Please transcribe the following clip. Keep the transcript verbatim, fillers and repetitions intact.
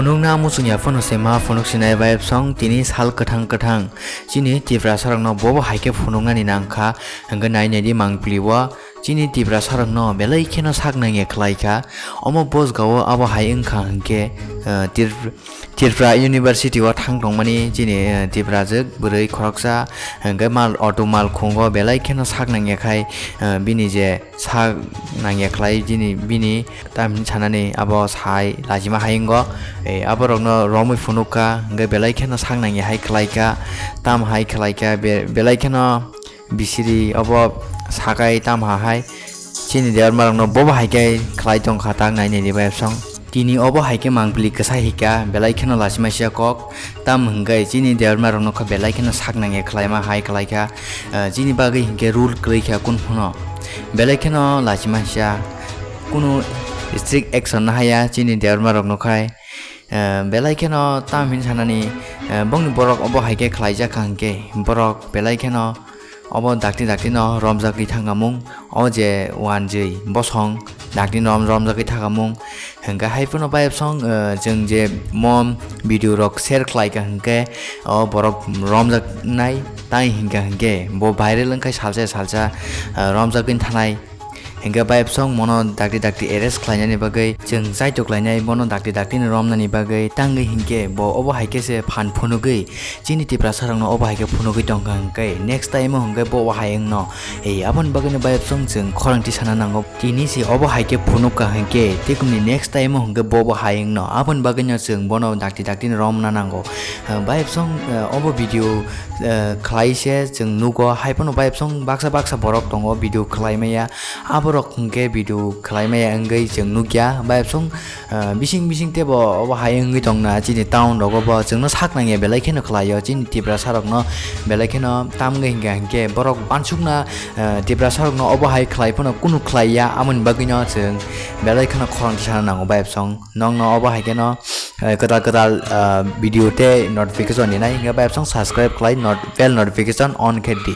Phunukna muchung ya phano se ma phunuk sinai bai bwsong tini sal kwthang kwthang chini Tiprasa rokno bobo hai khe phunuknani nang kha, hwnkhe nai nai di mangpili o chini Tiprasa rokno belai kheno sak nang ya khlai kha. Omo bosga o abo hai wng kha hwnkhe, eh, Tir-, Tripura University o thang tongmani chini, eh, Tiprajwk bwrwi khoroksa hwnkhe mal auto mal khungo belai kheno sak nang ya khai, eh, bini je sak nang ya khlai bini, bini tam hinwi sanani abo sai lachima hai wngo. Eh, aborokno romwi phunuk kha, hwnkhe belai kheno sak nang ya hai khlai kha, tam hai khlai kha, be-, belai kheno bisiri obo sakai tam ha hai. Chini Debbarma rokno bobo hai khe khlai tong kha tak nai nai di bai bwsong. Tini obo hai khe mangpili kwsa hika belai kheno lachima sia kok. Tam hwnkhe chini Debbarma rokno kha belai kheno sak nang ya khlaima hai khlai kha. Eh, chini bagwi hinkhe rule kwrwi kha kun phano. Belai kheno lachima sia kunu strict action na haya chini Debbarma rokno khai. Eh, belai kheno tam hin sanani, eh, bongni borok obo hai khe khlai jak kha hinkhe borok belai kheno obo dakti dakti no romjagwi thangkha mung. O je wanjwi bosong dakti no rom-, romjagwi thangkha mung. Hwnkhe hai phano bai bwsong, eh, chwng je mom video rok share khlai kha hwnkhe o borok romjak nai tai hinkha hwnkhe bo viral wngkhai salsa salsa, eh, romjagwi thanai. Hwnkhe bai bwsong mono dakti dakti arrest khlainani bagwi chwng chaitok lainai bono dakti dakti no romnani bagwi tangwi hinkhe bo obo hai khe se phan phunugwi chini Tiprasa rokno obo hai khe phunugwi tongkha hwnkhe next time o hwnkhe bo obo hai wngno. Ei, aboni bagwino bai bwsong chwng khorang tisana nango. Tini se obo hai khe phunuk kha hwnkhe, tei kumni next time o hwnkhe bo bo hai wngno. Aboni bagwino chwng bono dakti dakti no romna nango. Eh, bai bwsong, eh, obo video, eh, khlai se chwng nugo. Hai phano bai bwsong baksa baksa borok tongo video khlai maya. Aborok hwnkhe video khlai maya wngwi chwng nukya. Bai bwsong, ah, bising bising tebo obo hai wngwi tongna chini town rogo bo chwngno sak nangya belai kheno khlaio chini Tiprasa rokno belai kheno tamgwi hinkha hinkhe borok uansukna, ah, Tiprasa rokno obo hai khlai phano kunu khlaiya amoni bagwino chwng belai kheno khorang tisana nango bai bwsong nokno obo hai kheno, ah, kwtal kwtal, ah, video tei notification ninai hinkhe bai bwsong subscribe khlai not-, bell notification on khe di.